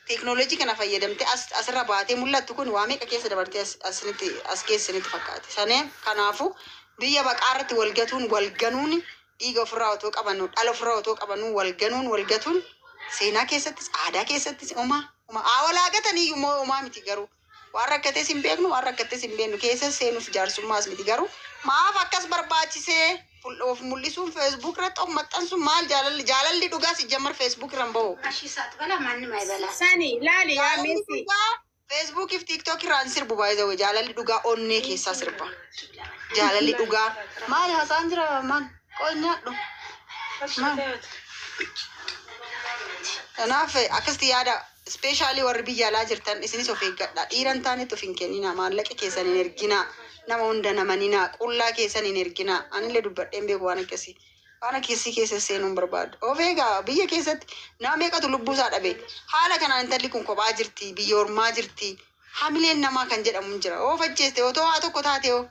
Teeknooloojii kana fayyadamtee as asirra baatee mul'attu kun waa meeqa keessa dabartee as asinitti as geessinitti fakkaate. Sanee kanaafuu biyya baqaa irratti wal gatuun wal ganuun, dhiiga ofirraa otoo qabannu, dhala ofirraa otoo qabannu wal ganuun wal gatuun seenaa keessattis aadaa keessattis homaa homaa haa walaa gataniyyuu immoo homaa miti. Garuu waan rakkatees hin beeknu, waan rakkattes hin beeknu, keessa seenuuf jaarsummaas miti. Garuu maaf akkas barbaachisee of mul'isuun, Facebook irratti of maxxansuun maal? Jaalalli dhugaa si jammar Facebook irra hin bahu. Sani laali yaa Jaalalli Meessi. dhugaa Facebookiif TikTok irraa hin sirbu baay'ee. Jaalalli dhugaa onnee keessaa sirba. Jaalalli dhugaa maali haasaan jira? Maal qoonyaadhu maal? Kanaaf akkasitti yaada. Especially warri biyya alaa jirtan, isinis of eeggadha. Dhiira hin taanetti of hin kenninaa. Maallaqa keessan hin erginaa. Nama hunda namanina. Qullaa keessan hin erginaa. Anillee dubbadheen beeku waan akkasii. Waan akkasii keessa seenuun barbaadu. Of eegaa. Biyya keessatti nama meeqatu lubbuu isaa dhabe. Haala kanaan intalli kun kophaa jirti. Biyya ormaa jirti. Hamileen namaa kan jedhamu hin jira. Of ajjeeste otoo waa tokko taate hoo?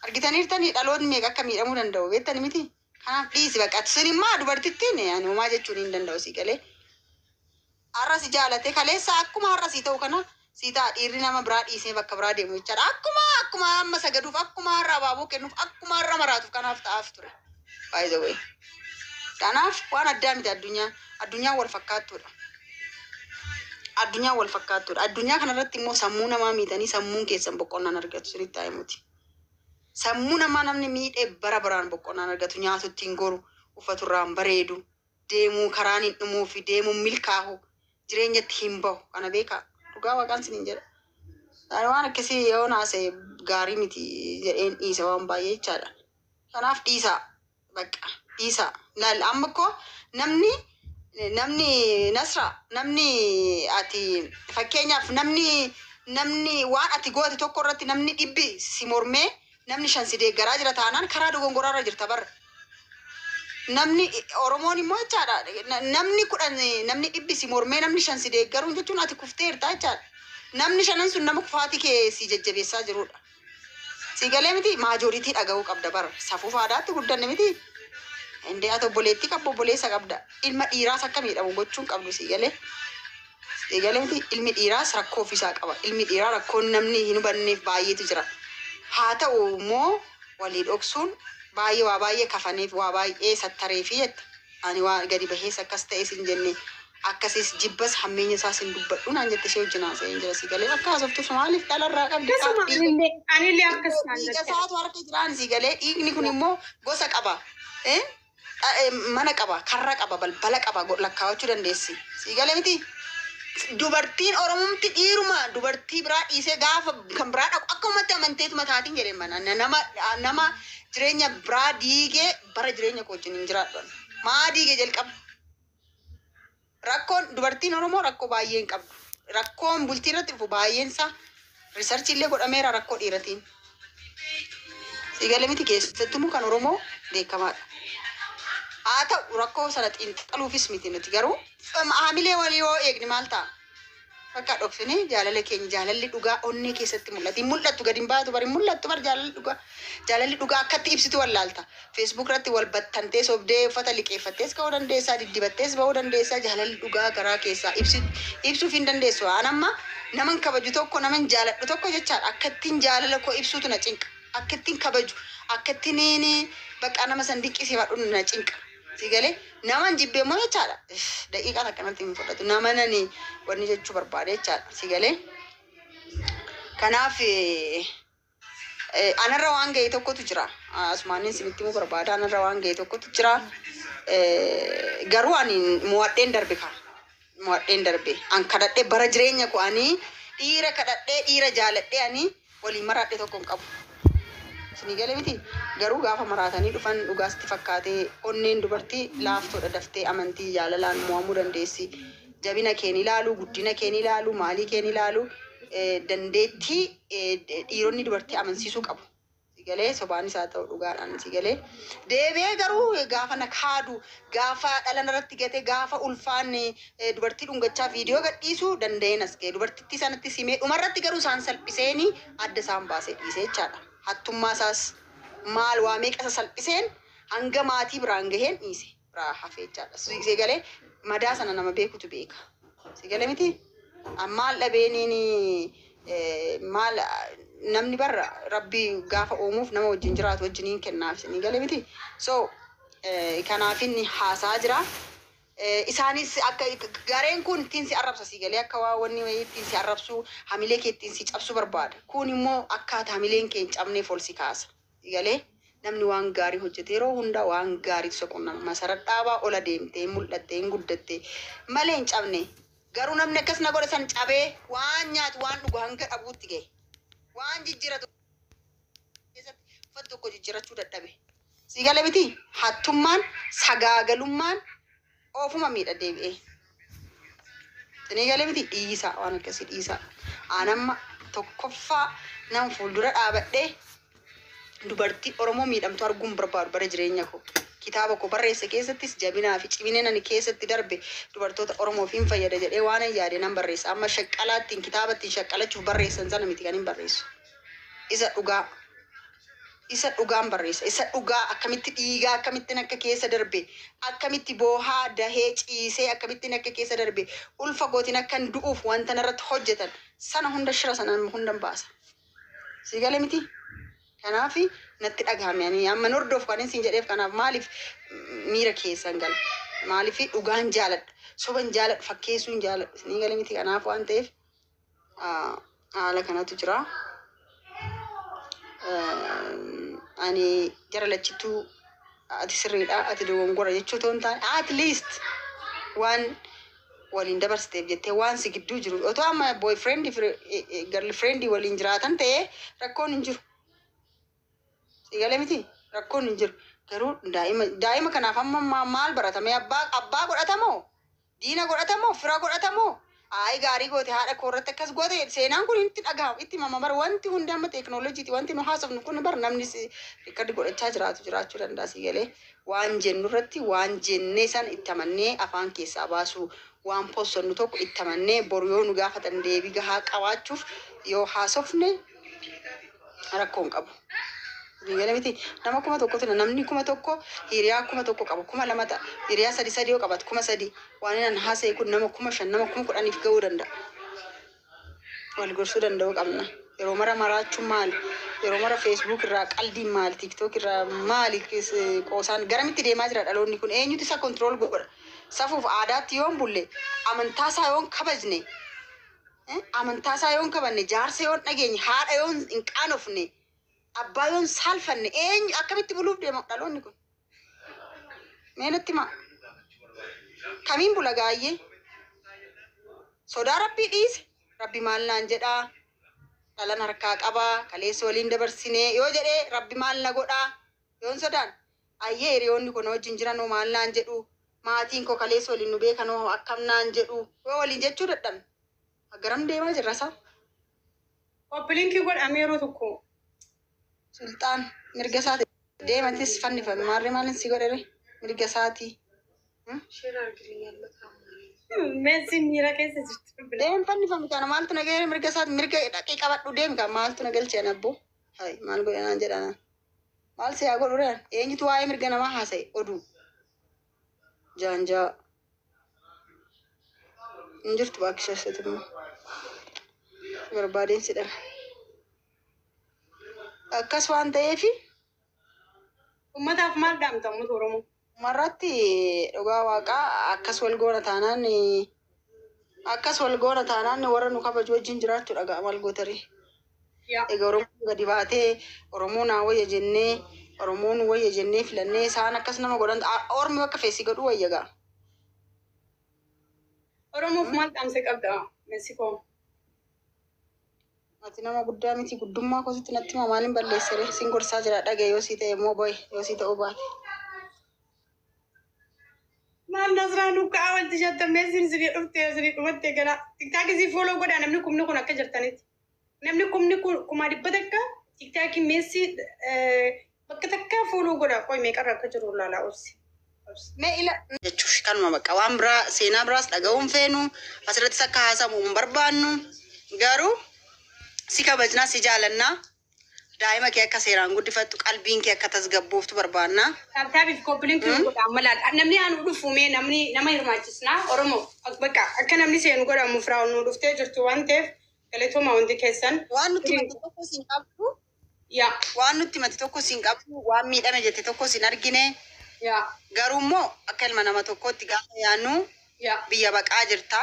Argitaniirtanii, dhaloonni meeqa akka miidhamuu danda'u beektani miti? Kanaaf dhiisi bakka. Sun immoo dubartittiin ani homaa jechuun hin danda'u, si galee. Har'a si jaalate, kaleessa akkuma har'a si ta'u kana si ta'a. Dhiirri nama biraa dhiisee bakka biraa deemu jechaadha. Akkuma amma sagaduuf, akkuma har'a abaaboo kennuuf, akkuma har'a maraatuuf kanaaf ta'aaf ture. By the way. Kanaaf waan addaa miti addunyaan. Addunyaan wal fakkaattuudha. Addunyaan wal fakkaattuudha. Addunyaa kanarratti immoo sammuu namaa miitanii sammuun keessan boqonnaan argatu, sinitti haa himuti. Sammuu namaa namni miidhee bara baraan boqonnaan argatu. Nyaatu ittiin goru, uffatu irraan bareedu, deemuu karaan hin dhumuu fi deemuun milkaahu, jireenyatti hin bahu. Kana beekaa. Dhugaa Waaqaan siniin jedha. Ani waan akkasii yoo naase gaarii miti jedheen dhiisa waan baay'ee jechaadha. Kanaaf dhiisaa. Bakka dhiisaa. Laal, amma koo namni Nasra, namni ati fakkeenyaaf namni waan ati goote tokko irratti namni 100 si mormee namni 5 si deeggaraa jira taanaan, karaa dogongoraarra jirta barra. Namni Oromoon immoo jechaadha, namni 10, namni 100 si mormee namni 5 si deeggaruun jechuun ati kufteerta jechaadha. Namni shanan sun nama kufaatii kee si jajjabeessaa jirudha. Si galee miti? Majority dhaga'uu qabda bara. Safuuf aadaatti guddanne miti. Indee ati obboleettii qabda, obboleessa qabda. Ilma dhiiraas akka miidhamu gochuun qabdu, si galee. Si galee miti? Ilmi dhiiraas rakkoo ofiisaa qaba. Ilmi dhiiraa rakkoon namni hin hubanneef baay'eetu jira. Haa ta'u immoo walii dhoksuun baay'ee waa baay'ee kafaneef, waa baay'ee sattareefi jette. Ani waa gadi bahees akkas ta'es hin jenne, akkasiis jibbas hammeenya isaas hin dubbadhu naan jette. Ishee wajjin haasa'een jira, si galee. Akka haasoftuuf maaliif dhalarraa qabdi? Akkasuma anillee akkas naan Dhiiga jette. isaatu harka jiraan, si galee. Dhiigni kun immoo gosa qaba. Eh? Mana qaba, karra qaba, balbala qaba, lakkaawachuu dandeessi. Si galee miti? Dubartiin Oromumti dhiiruma dubartii biraa dhiisee gaafa kan biraa dhaqu akkumatti amanteetuma taatiin jedheen mana nama jireenya biraa diigee bara jireenya koo wajjin hin jiraadhu. Maa diigee jalqaba? Rakkoon dubartiin Oromoo rakkoo baay'ee hin qabdu. Rakkoon bultii irratti dhufu baay'een isaa research illee godhameera, rakkoo dhiiratiin. Si galee miti? Keessattuu kan Oromoo beekamaadha. Haa ta'u, rakkoo sana xiinxaluufis miti nuti, garuu haamilee walii yoo eegne maal ta'a? Bakka dhoksinee jaalala keenya, jaalalli dhugaa onnee keessatti mul'ata. Hin mul'attu, gadi hin baatu bari, hin mul'attu bar jaalalli dhugaa. Jaalalli dhugaa akkatti ibsitu wallaalta. Facebook irratti wal battantee sobdee uffata liqeeffattees ka'uu dandeessaa, diddibattees ba'uu dandeessaa. Jaalalli dhugaa garaa keessaa ibsuuf hin dandeessu. An amma naman kabaju tokko, naman jaaladhu tokko jechaadha. Akkattiin jaalala koo ibsuutu na cinqa. Akkattiin kabaju, akkattiin bakka nama san dinqisiifadhu na cinqa. Si galee? Naman jibbee immoo jechaadha. Daqiiqaan akkanatti hin fudhatu. Nama nani wanni jechuu barbaade jechaadha. Si galee? Kanaaf anarra waan ga'e tokkotu jira. Asumaanin isinitti himuu barbaada. Anarra waan ga'e tokkotu jira. Garuu ani mo'adheen darbe kaa. Mo'adheen darbe. An kadhadhee bara jireenya koo ani dhiira kadhadhee, dhiira jaaladhee, ani waliin maraadhe tokko hin qabu. Isinii galee miti? Garuu gaafa maraatanii dhufan dhugaasti fakkaatee, onneen dubartii laaftoodha, daftee amantii jaalalaan mo'amuu dandeessi. Jabina keen ilaalu, guddina keen ilaalu, maalii keen ilaalu, dandeettii dhiironni dubartii amansiisuu qabu. Si galee? Sobaanis haa ta'u dhugaadhaan, si galee. Deebi'ee garuu gaafa na kaadu, gaafa dhala narratti gate, gaafa ulfaan dubartii dhungachaa viidiyoo gadhiisuu danda'een as ga'e. Dubartittii sanatti simee dhumarratti garuu isaan salphiseeni adda isaan baasee dhiisee jechaadha. Hattummaa isaas maal waa meeqa isa salphiseen hanga maatii biraan gaheen dhiise biraa hafee jechaadha. Si galee? Madaa sana nama beekutu beeka. Si galee miti? Maal dhabeeniin maal namni barra Rabbi gaafa uumuuf nama wajjin jiraatu wajjiniin kennaaf, isinii galee miti? So kanaaf inni haasaa jira. Isaanis akka gareen kun ittiin si arrabsa, si galee, akka waa wanni wayii ittiin si arrabsu, hamilee kee ittiin si cabsu barbaada. Kun immoo akkaataa hamileen kee hin cabneef ol si kaasa. Si galee, namni waan gaarii hojjete yeroo hunda waan gaariitu isa qunnama. Masarat Dhaabaa ola deemtee mul'attee hin guddatte malee hin cabne. Garuu namni akkas na godhe san cabee waan nyaatu waan dhugu hanga dhabuutti gahe. Waan jijjiiratu keessatti uffata tokko jijjiirachuu dadhabe. Si galee miti? Hattummaan, sagaagalummaan oofuma miidha deebi'ee. Isinii galee miti? Dhiisaa, waan akkasii dhiisaa. Anamma tokkoffaa nama fuuldura dhaabadhee dubartii Oromoo miidhamtu arguun barbaadu bara jireenya koo. Kitaaba koo barreesse keessattis jabinaa fi cimina ani keessatti darbe dubartoota Oromoof hin fayyada jedhee waan hin yaade nan barreessa. Amma shaqqalaa ittiin kitaaba ittiin shaqqalachuuf barreessan sana miti kan hin barreessu. Isa dhugaa. Isa dhugaan barreessa. Isa dhugaa, akkamitti dhiigaa, akkamittiin akka keessa darbe, akkamitti boohaa dahee ciisee, akkamittiin akka keessa darbe, ulfa gootiin akkan du'uuf wanta narratti hojjetan sana hunda, shira sana hundan baasa. Si galee miti? Kanaaf natti dhagahame. Ani amma hordof kan isin jedheef kanaaf. Maaliif miira keessan gala? Maaliif dhugaan jaaladha? Soban jaaladhu, fakkeessuu hin jaaladhu. Isinii galee miti? Kanaaf waan ta'eef haala kanatu jira. Ani jara lachittuu ati sirriidha, ati dogongora jechuu otoo hin taane, at least waan waliin dabarsiteef jettee waan si gidduu jiru otoo amma boyfriend fi girlfriend waliin jiraatan ta'ee rakkoon hin jiru. Si galee miti? Rakkoon hin jiru. Garuu daa'ima kanaaf amma maal baratame? Abbaa godhatamoo? Diina godhatamoo? Fira godhatamoo? Ayi, gaarii goote, haadha koo irratti akkas goote, seenaan kun itti dhagahama, itti himama bara. Wanti hundi amma teekinooloojiiti. Wanti nu haasofnu kun bar namni record godhachaa jiraatu jiraachuu danda'a. Si galee, waan jennu irratti waan jennee san itti amannee afaan keessaa baasu, waan possannu tokko itti amannee boru yoo nu gaafatan deebii gahaa qabaachuuf yoo haasofne rakkoo hin qabu. Galee miti? Nama 1000tu, namni 1000 hiriyaa 1000 qaba, 2000 ta'a. Hiriyaa sadi sadi yoo qabaatu 3000. Waan inni haasa'e kun nama 5000, nama 10,000f ga'uu danda'a. Wal gorsuu danda'uu qabna. Yeroo mara maraachuun maali? Yeroo mara Facebook irraa qaldiin maali? TikTok irraa maali? Qoosaan garamitti deemaa jira dhaloonni kun? Eenyutu isa control godha? Safuuf aadaatti yoo hin bulle, amantaa isaa yoo hin kabajne, amantaa isaa yoo hin kabajne, jaarsa yoo hin dhageenye, haadha yoo hin qaanofne, abbaa yoo hin saalfanne, eenyu akkamitti buluuf deema dhaloonni kun? Mee natti himaa. Kamiin bula gaayyee? Sodaa Rabbii dhiise. Rabbi maal naan jedhaa? Dhalan harkaa qabaa, kaleessa waliin dabarsinee yoo jedhee Rabbi maal na godhaa? Yoon sodaan. Ayyee, hiriyoonni kun wajjin jiran hoo maal naan jedhu? Maatiin koo kaleessa waliin nu beekan hoo akkam naan jedhu? Yoo waliin jechuu dadhabne. Garam deemaa jirra isaa? Copy link godhamee yeroo tokko. Sulxaan mirga isaati. Deematis fannifame, maarree maalin si godhere? Mirga isaati. Meessi miira keessa jirti. Deem, fannifame kana maaltu na gahere? Mirga isaati, mirga dhaqee qabadhu, deem kan maaltu na galchee abbo? Hai, maal godhe naan jedhana? Maal si haa godhu ree? Eenyutu waa'ee mirga namaa haasa'e? Oduu. Jaanjaa. Hin jirtu baakishaasati immoo. Barbaadeen si dhabe. Akkas waan ta'eefi. Uummataaf maal dhaamta, uummata Oromoo? Umarratti dhugaa waaqaa akkas wal goona taanaan, akkas wal goona taanaan, warra nu kabaju wajjin jiraachuu dhagaa maal gootarii. Egaa Oromoon gadi baatee Oromoo naa wayya jennee, Oromoon wayya jennee filannee isaan akkas nama godhan, ormi bakka feesii godhuu wayya gaa. Oromoof maal dhaamsa qabda, Meesikoo? Ati nama guddaa miti, guddummaa kositti natti hima, maaliin balleessere? Sin gorsaa jira, dhagaye. Yoo sii ta'e immoo boy, yoo sii ta'uu baate. Maal Nasraa nukaa wanti shantamee isin dhuftee isin dhumattee gara TikTok isii follow godhaa, namni kumni kun akka jirtanitti. Namni kumni kun 100,000 TikTok Meesii bakka takka follow godhaa, qoy meeqarra akka jiru ilaalaa, obsi. Mee ila jechuuf kanuma bakka waan biraa seenaa biraas dhaga'uun feenu, asirrattis akka haasamu hin barbaannu, garuu si kabajnaa, si jaalannaa. Daa'ima kee akka seeraan guddifattu, qalbiin kee akka tasgabbooftu barbaanna. Tap tapiif copy linkii godha amma laal. Namni aanu dhufu mee namni nama hirmaachisna Oromoo bakka akka namni seenu godhamu firaa nu dhuftee jirtu waan ta'eef galatooma hundi keessan. Waan nutti himate tokko siin qabdu. Yaa. Waan nutti himate tokko siin qabdu. Waan miidhame jette tokko siin argine. Yaa. Garuu immoo akka ilma nama tokkootti gaafa yaannu biyya baqaa jirta.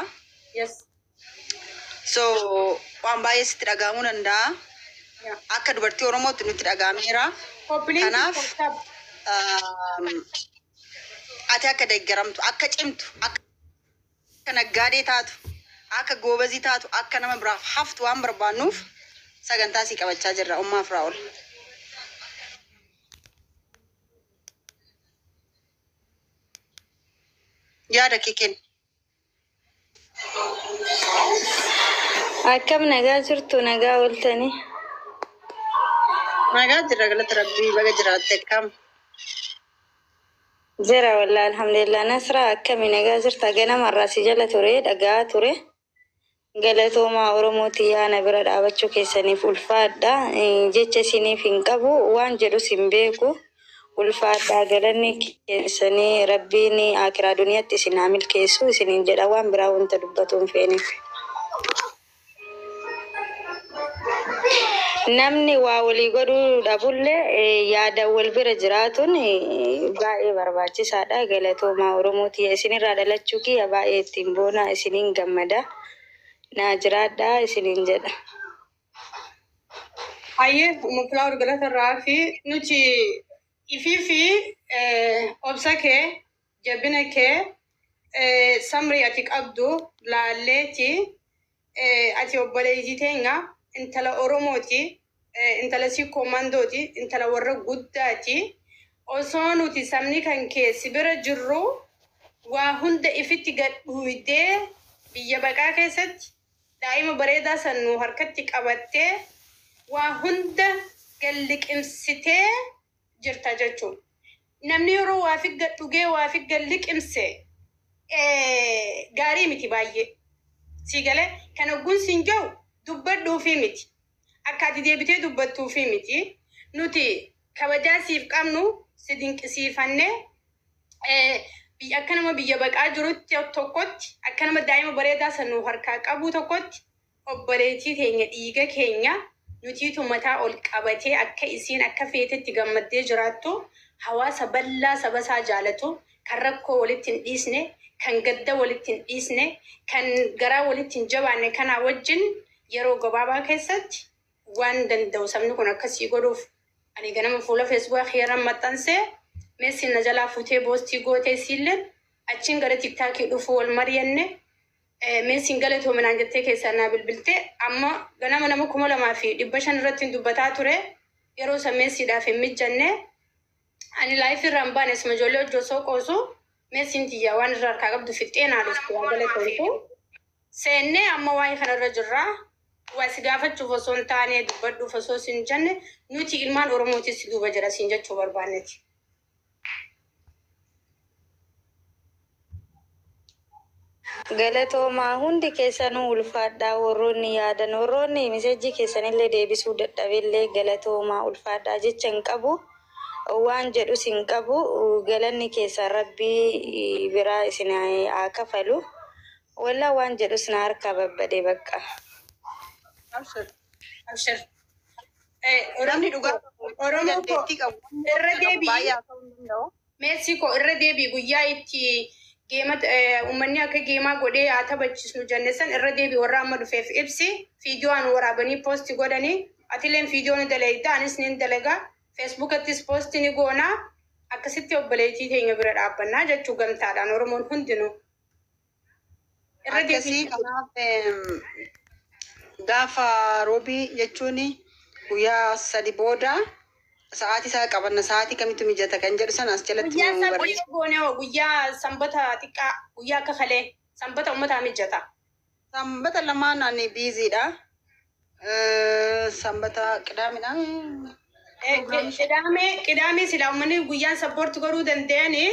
Yes. So waan baay'ee sitti dhaga'amuu danda'a. Akka dubartii Oromootti nutti dhaga'ameera. Copy linkii. Kanaaf Tap. Ati akka deeggaramtu, akka cimtu, akka naggaadee taatu, akka goobazii taatu, akka nama biraaf haftu waan barbaannuuf sagantaa sii qabachaa jirra ummaa Firaa'ol. Yaada kee kenni. Akkam nagaa jirtu, nagaa ooltanii? Nagaa jirra, galata Rabbii, baga jiraatte, akkam? Jira wallaa, alhamdulillah. Nasraa, akkami, nagaa jirta? Ganamarraa si jala ture, dhagaa ture. Galatoomaa, Oromooti yaana bira dhaabachuu keessaniif ulfaadha. Jecha isiniif hin qabu, waan jedhus hin beeku. Ulfaadha, galanni keessanii Rabbiin akiraa duniyaatti isin haa milkeessu isiniin jedha, waan biraa wanta dubbatu hin feeneef. Namni waa walii godhuu dhabullee yaada wal bira jiraatuun baay'ee barbaachisaadha. Galatoomaa, Oromooti. Isinirraa dhalachuu kiyya baay'ee ittiin boona, isiniin gammada. Naa jiraadhaa isiniin jedha. Hayyee, Umma galata irraa fi nuti ifii fi obsa kee, jabina kee, samrii ati qabdu laalleeti, ati obboleettii teenya, intala Oromooti, intala Sikkoo Mandooti, intala warra guddaati. Osoo nuti sabni kan kee si bira jirru waa hunda ifitti gad dhuydee biyya baqaa keessatti daa'ima bareedaa san nu harkatti qabattee waa hunda galliqimsitee jirta jechuudha. Namni yeroo waa fi gad dhugee waa fi galliqimse gaarii miti baay'ee. Sii galee kan ogguun siin gahu dubbadhuufi miti. Akka ati deebitee dubbattuufi miti. Nuti kabajaa siif qabnu si dinqisiifannee akka nama biyya baqaa jirutti tokkotti, akka nama daa'ima bareedaa san nu harkaa qabu tokkotti, obboleettii teenya dhiiga keenya nutiitu mataa ol qabatee akka isiin akka feetetti gammaddee jiraattu, hawaasa bal'aa saba isaa jaalatu, kan rakkoo walitti hin dhiisne, kan gadda walitti hin dhiisne, kan garaa walitti hin jabaanne kanaa wajjin yeroo gabaabaa keessatti waan danda'u sabni kun akkasii godhuuf ani ganama fuula Feesbuukaa kiyyarran maxxansee, meessin na jalaa fuutee post gootee, siilleen achiin gara TikTokii dhufuu wal mari'anne, meessin galatoominaan jettee keessaa naa bilbiltee. Amma ganama nama 2500 irratti hin dubbataa ture, yeroo san meessiidhaaf hin mijanne. Ani live irraa hin baane, asuma ijoollee hojii osoo qoosu meessiin tiyyaa waan irraa harkaa qabdu fixxee naa dhufte, waa galatoomtu. Seennee amma waa'ee kanarra jirra. Waa si gaafachuuf osoo hin taane, dubbadhuuf osoo sin jenne, nuti ilmaan Oromootis si duuba jira siin jechuu barbaanneti. Galatoomaa, hundi keessanuu ulfaadhaa, warroonni yaadan, warroonni message keessanillee deebisuu dadhabillee galatoomaa, ulfaadhaa, jecha hin qabu. Waan jedhus hin qabu. Galanni keessan Rabbii biraa isin haa kafalu. Wallaa waan jedhus na harkaa babbadee bakka. Abshir. Abshir. Namni dhugaa Oromoo koo dandeettii qabu irra deebi'i. baay'ee haasa'uu hin danda'u. Meesii koo, irra deebi'i, guyyaa itti game uummanni akka gameaa godhee haa taphachiisnu jenne san irra deebi'i, warra amma dhufeef ibsi. Viidiyoo waraabanii post godhanii, atileen viidiyoo ni dalagda, anis ni dalagaa, Feesbuukattis post ni goonaa, akkasitti obboleettii teenya bira dhaabbannaa jechuu gamtaadhaan Oromoon hundinuu. Irra Akkasii deebi'i. kanaaf gaafa roobii jechuun guyyaa 3 booda sa'aatii isaa qabanna, sa'aatii kamittu mijata kan jedhu sana as jalatti Guyyaa nu sanbata barreessa. goone hoo, guyyaa sanbata xiqqaa, guyyaa akka kalee sanbata uummataa mijata. Sanbata lamaan ani busydha. Sanbata qidaamidha. Qidaamee, qidaamee silaa uummanni guyyaan support godhuu danda'anii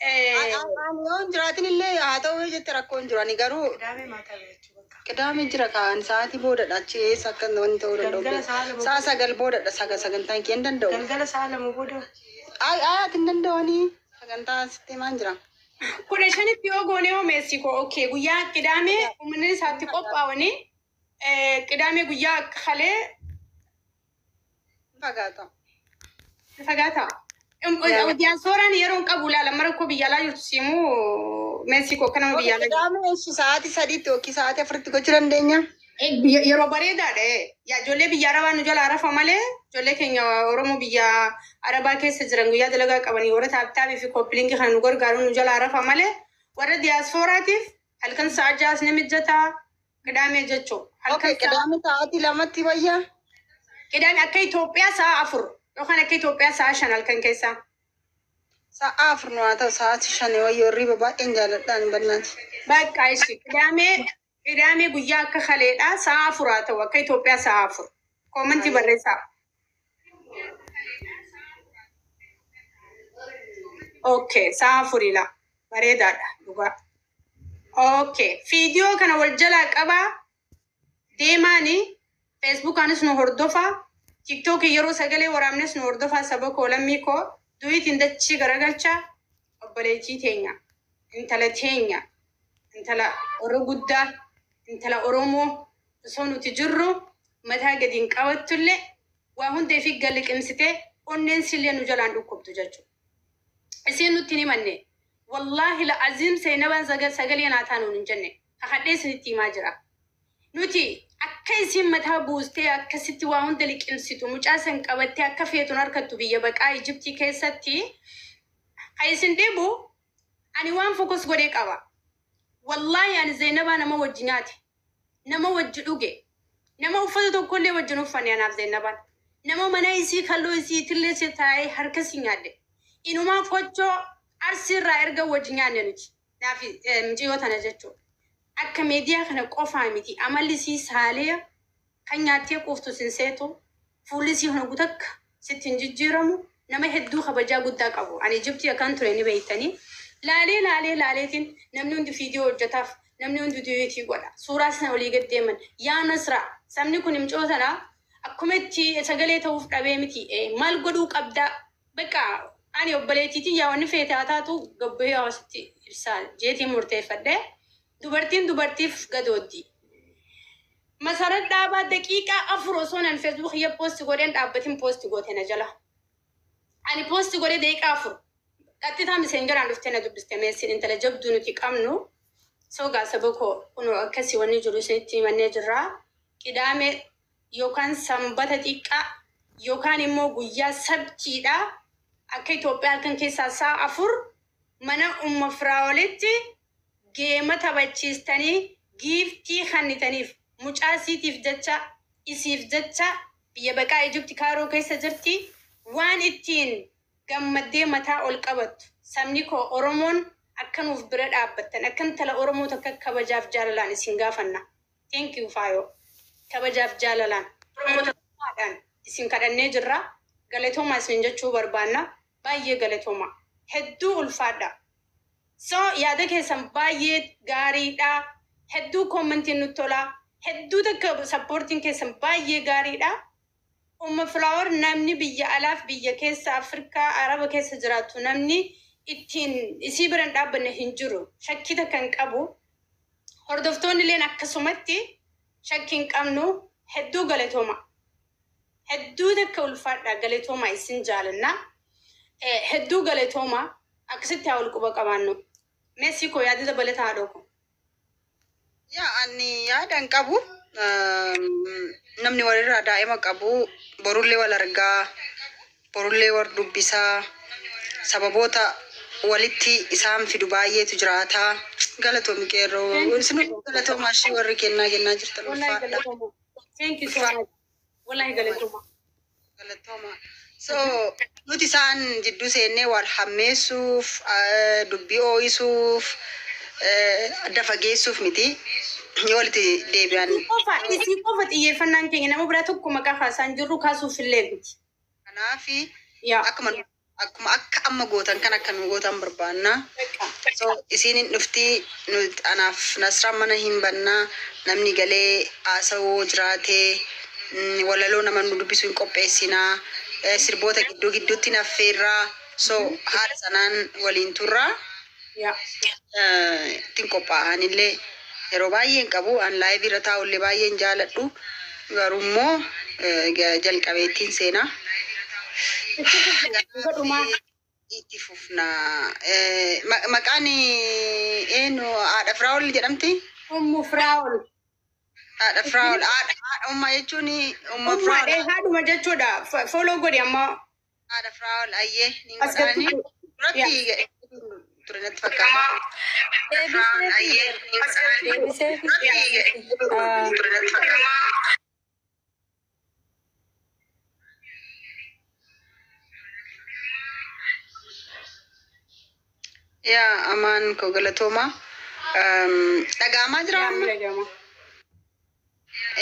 Ani yoo hin jiraatin illee haa ta'u jette rakkoo hin jiru. Ani garuu Qidaame jira kaan sa'aatii boodadha achi eessa akka wanni ta'uu danda'u. Galgala sa'a 2 Sa'a 9 boodadha saga sagantaan kee hin danda'u. Galgala sa'a 2 booda. Ay ay ati hin danda'anii sagantaa sitti himaan jira. 15tti yoo goone hoo meessi koo okay guyyaa qidaamee uummanni isaatti qophaa'anii qidaamee guyyaa akka kalee Fagaata. Fagaata. Diyaaspooraan yeroo hin qabu ilaala amma rakkoo biyya alaa jirtu siimuu meessi koo akka nama biyya alaa jirtu. Qidaamee eessi sa'aatii 3tti yookiin sa'aatii 4tti gochuu dandeenya. Yeroo bareedaadha. Yaa ijoollee biyya Arabaa nu jalaa rafa malee ijoollee keenya Oromoo biyya Arabaa keessa jiran guyyaa dalagaa qabanii warra taaptaabii fi kooppiliinkii kana nu gargaaru nu jalaa rafa malee warra diyaaspooraatiif halkan sa'a 6s ni mijataa qidaamee jechuu. Halkan Okay, qidaamee sa'aatii 2tti wayya. Qidaamee akka Itoophiyaa sa'a 4 yookaan akka Itoophiyaa sa'a 5 halkan keessaa. Sa'a 4 nu haa ta'u sa'aatii 5 wayyoo hirriba baay'een jaalladhaan bannaati. Bakka ishi qidaamee guyyaa akka kaleedha sa'a 4 haa ta'u akka Itoophiyaa sa'a 4. Koomantii barreessaa. Okay, sa'a 4 la. Bareedaadha dhugaa. Okay, viidiyoo kana wal jalaa qabaa deemaanii Feesbuukaanis nu hordofaa TikTokii yeroo sagalee waraabnes nu hordofaa saba koo lammii koo du'iitiin dachii garagalchaa obboleettii teenya intala teenya intala warra guddaa intala Oromoo osoo nuti jirru mataa gadi hin qabattullee waa hunda ifii galiqimsitee onneen sillee nu jalaan dhukkubdu jechuudha. Isiin nutti hin himanne. Wallaahi la aziim seenabaan sagalee naa taanuun hin jenne. Kakadhee isinitti himaa jira. Nuti akka isiin mataa buustee akkasitti waa hunda liqimsitu mucaa san qabattee akka feetuun harkattu biyya baqaa Ijiptii keessatti kan isin dhibu ani waan fokus godhee qaba. Wallaahi ani Zeenabaa nama wajji nyaate, nama wajji dhuge, nama uffata tokkollee wajjin uffanne anaaf Zeenabaan. Nama mana isii kalloo isii itillee si taa'ee harka si nyaadhe. Inumaa kochoo arsii irraa erga wajji nyaanne nuti. Naaf mucayyoo tana jechuudha. Akka miidiyaa kana qofaa miti amalli isii saalee kan nyaattee quuftu sin seetu fuulli isii hanga takka sitti hin jijjiiramu nama hedduu kabajaa guddaa qabu. Ani Ijiptii akkan ture ni beektanii. Laalee laalee laaleetiin namni hundi viidiyoo hojjetaaf namni hundi duutii godha. Suuraa sana olii gad deeman. Yaa Nasra sabni kun mucayyoo tana akkuma itti sagalee ta'uuf dhabee miti. Maal godhuu qabdaa? Bakka ani obboleettiitiin yaa wanni feete haa taatu gabbee hawaasatti ibsaa jeetiin murteeffadhe. Dubartiin dubartiif gadooddi. Masarat dhaabaa daqiiqaa 4 osoo nan feesbuuk kiyya poosti godheen dhaabbatiin poosti goote na jala. Ani poosti godhee daqiiqaa 4. Qaxxitaa miseenjaraan dhuftee na dubbiste meessiin intala jabduu nuti qabnu. Sogaa saba koo kunoo akkasii wanni jiru isinitti himannee jirra. Qidaame yookaan sanbata xiqqaa yookaan immoo guyyaa sabtiidha. Akka Itoophiyaa halkan keessaa sa'a 4 mana Umma Firaa'olitti geema taphachiistanii giiftii kennitaniif mucaa isiitiif jecha isiif jecha biyya baqaa Ijipti kaaroo keessa jirti waan ittiin gammaddee mataa ol qabattu sabni koo Oromoon akka nuuf bira dhaabbattan akka intala Oromoo takka kabajaaf jaalalaan isin gaafanna. Thank you Faayoo. Kabajaaf jaalalaan Oromoo isin kadhannee jirra. Galatoomaa isin jechuu barbaanna. Baay'ee galatooma. Hedduu ulfaadha. So yaada keessan baay'ee gaariidha. Hedduu commentiin nutti tola. Hedduu takka supportiin keessan baay'ee gaariidha. Umma Flower namni biyya alaaf biyya keessa Afrikaa Araba keessa jiraatu namni ittiin isii biran dhaabbanne hin jiru. Shakkii takka hin qabu. Hordoftoonni illeen akkasumatti shakkii hin qabnu hedduu galatooma. Hedduu takka ulfaadha galatooma isin jaalanna. Hedduu galatooma akkasitti haa wal quba qabaannu. Meesii koo yaada dabalataa haadhoo koo. Yaa ani yaada hin qabu. Namni walirraa daa'ima qabu borullee wal argaa, borullee wal dubbisaa, sababoota walitti isaan fidu baay'eetu jiraata. Galatoomi qeerroo. Isin galatoomaa ishee warri kennaa kennaa jirtan Wallahi ulfaadha. galatooma. Thank you so much. Wallahi galatooma. Galatooma. So nuti isaan jidduu seennee wal hammeessuuf, dubbii ooyisuuf, adda fageessuuf miti. Yoo walitti deebi'an. Isii qofa xiyyeeffannaan keenya nama biraa tokko maqaa kaasaan jirru kaasuuf illee miti. Kanaafi Yaa. akkuma Akkuma akka amma gootan kan akka nu gootan barbaanna. So isiin dhuftii nuti anaaf Nasraan mana hin bannaa, namni galee haasawoo jiraatee walaloo nama nu dubbisu hin qopheessinaa, sirboota gidduu gidduutti naffeerraa, so haala sanaan waliin turraa. Ittiin qophaa'anillee yeroo baay'een qabu an live irra taa'ullee baay'een jaaladhu, garuu immoo jalqabeettiin seenaa. Godhumaa. Itti fufna. Maqaan eenyu, haadha Firaa'ol jedhamti? Ummu Firaa'ol. Haadha Firaa'ol. Haadha ummaa jechuun umma Ummaa Firaa'ol. Haadhuma jechuudha. Follow godhi amma. Haadha Firaa'ol ayyee ni As godhaani. gattu. Duratti ture natti fakkaata. Firaa'ol ayyee ni godhaani. Deebiseefi. Duratti ture natti fakkaata. Yaa amaan koo galatooma. Dhaga'amaa jira amma? Dhaga'ama.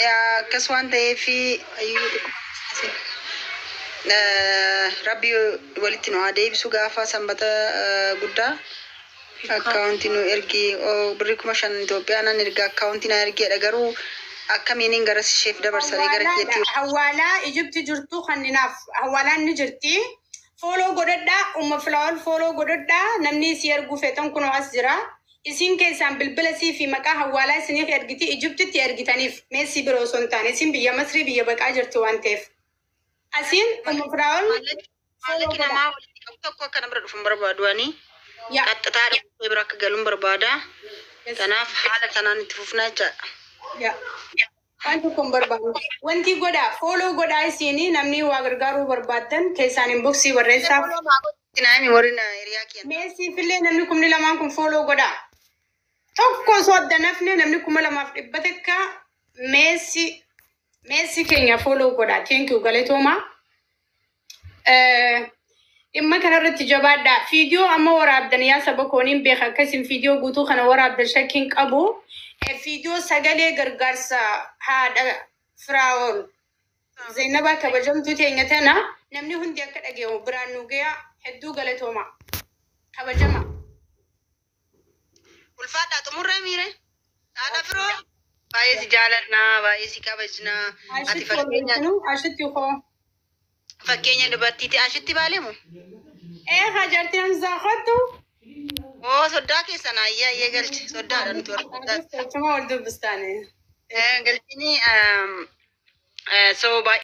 Yaa akkas waan ta'eef rabbi walitti nu haa deebisu gaafa sanbata guddaa. Akkaawuntii nu ergi, birrii 5,000 Itoophiyaa nan erga, akkaawuntii na ergeedha, garuu akkamiinin gara isheef dabarsanii gara kiyyatti. Hawaalaa Ijipti jirtu kanninaaf hawaalaan ni jirti. Follow godhadhaa, Umma Firaa'ol follow godhadhaa, namni isii erguu feetan kunoo as jira. Isin keessaan bilbila sii fi maqaa hawaalaa isiniif ergiti, Ijiptitti ergitaniif meesii bira osoo hin taane, isin biyya Masrii biyya baqaa jirti waan ta'eef. Asiin Umma Firaa'ol Maallaqi namaa walitti qabu tokko akka nama bira dhufu hin barbaadu ani. Yaa. Qaxxataa dhufee bira akka galuun barbaada. Kanaaf haala sanaan itti fufnaa jechaadha. Yaa. Waan tokko hin barbaadu. Wanti godhaa, follow godhaa, isinii namni waa gargaaruu barbaaddan keessaan inboxii barreessaaf. Naami warri na hiriyaa kiyyan. Meesiifillee namni 2,000 kun follow godhaa. Tokko osoo adda nafne namni 2,100 meessi keenya follow godhaa. Thank you, galatooma. Dhimma kanarratti jabaadhaa. Fiidiyoo amma waraabdan, yaa saba kooniin beeka akkasin fiidiyoo guutuu kana waraabdan shakkiin qabu. Fiidiyoo sagalee gargaarsa haadha Firaa'ol Zainabaa kabajamtuu teenya tana namni hundi akka dhageemu biraan nu gayaa, hedduu galatooma. Kabajama. Ulfaadhaa, xumurree miire. Haadha firoo baay'ee si jaalannaa, baay'ee si kabajnaa. Ati Ashitti fakkeenya ashitti koo. Fakkeenya dubartiiti. Ashitti baaleemu. Ee, hajarti Hamzaa kottu. Oo, soddaa keessan, ayyee ayyee, galchi soddaadha nuti warra soddaa. Achuma wal dubbistaani. Galchini so baay'ee.